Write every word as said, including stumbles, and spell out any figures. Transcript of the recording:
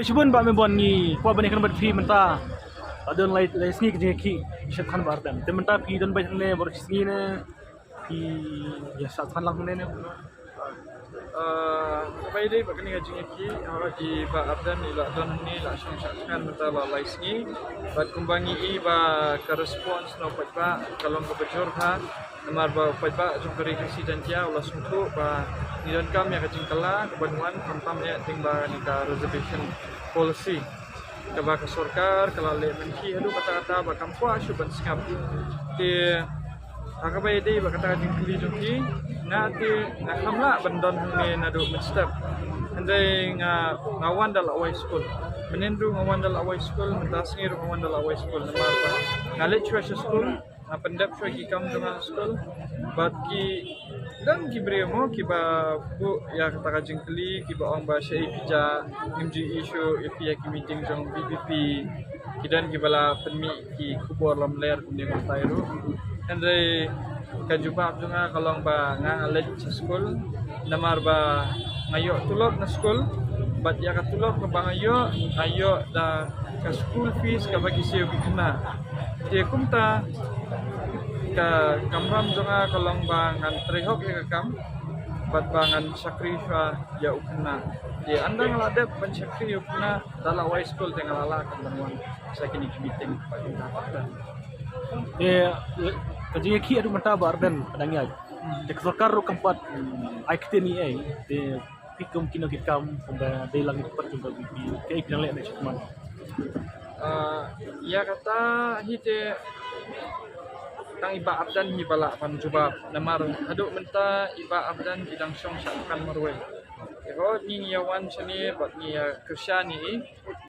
Shibun Bah Mebon, ngi kwah ban ïakren bad phi mynta. Hadien lai lai sngi ka jingïakhih sha than Bah Ardent. Te mynta phi don beit hangne baroh shi sngi ne phi ïa sah than lang hangne ne? Ah, kaba ïadei bad kane ka jingïakhih, haba i Bah Ardent i la don hangne, la shong sha than mynta la lai sngi. Bad kumba ngi i ba ka response na u paidbah ka long kaba jur bha. Namar ba u paidbah jong ka Ri Khasi Jaiñtia u la sngewthuh ba ngi donkam ïa ka jingkylla kaban wan, khamtam eh tang ba kane ka reservation policy kaba ka sorkar ka la leh mynta haduh katta katta ba kam kwah shuh ban sngap. Te ha kaba ïadei bad kata ka jingkylli jong ki, nga te nga kham lah ban don hangne naduh mynstep. Hynrei nga, nga wan da la wai skul. Mynhynnin ruh nga wan da la wai skul, mynta sngi ruh nga wan da la wai skul. Namar ba nga leit shuwa sha skul, nga pyndep shuwa ki kam jong nga ha skul. Bad ki don ki briew mo kiba buh ïa kata ka jingkylli, kiba ong ba shaei phi jah, ngim ju ïohi shuh ïa phi ha ki meeting jong VPP. Ki don kiba la pynmih ki khubor lamler kumne kumtai ruh. Hynrei ka jubab jong nga ka long ba nga, nga leit sha skul namar ba nga ïoh tulop na skul. Bad ïa ka tulop kaba nga ïoh, nga ïoh da ka school fees kaba ki siew ki khynnah. Te kumta ka kamram jong nga ka long ba ngan trei hok ïa ka kam bad ba ngan shakri shuwa ïa u khynnah. Te ynda nga la dep ban shakri ïa u khynnah da la wai skul te nga la lah kan ban wan sha kine ki meeting. Te ka jingïakhih haduh mynta Bah Ardent ka dang ïaid. Te ka sorkar ruh kam pat ai ktien ei ei. Te phi kum ki nongkitkam kumba dei lang ïa ka pat kumba phi, kaei phi nang leh ne shakmat? Ah, ïa kata hi te tang i Bah Ardent hi ba lah ban jubab. Namar haduh mynta i Bah Ardent i dang shong sha than marwei. Te hooid ngi ïa wan shane bad ngi ïa kyrshan ïa i.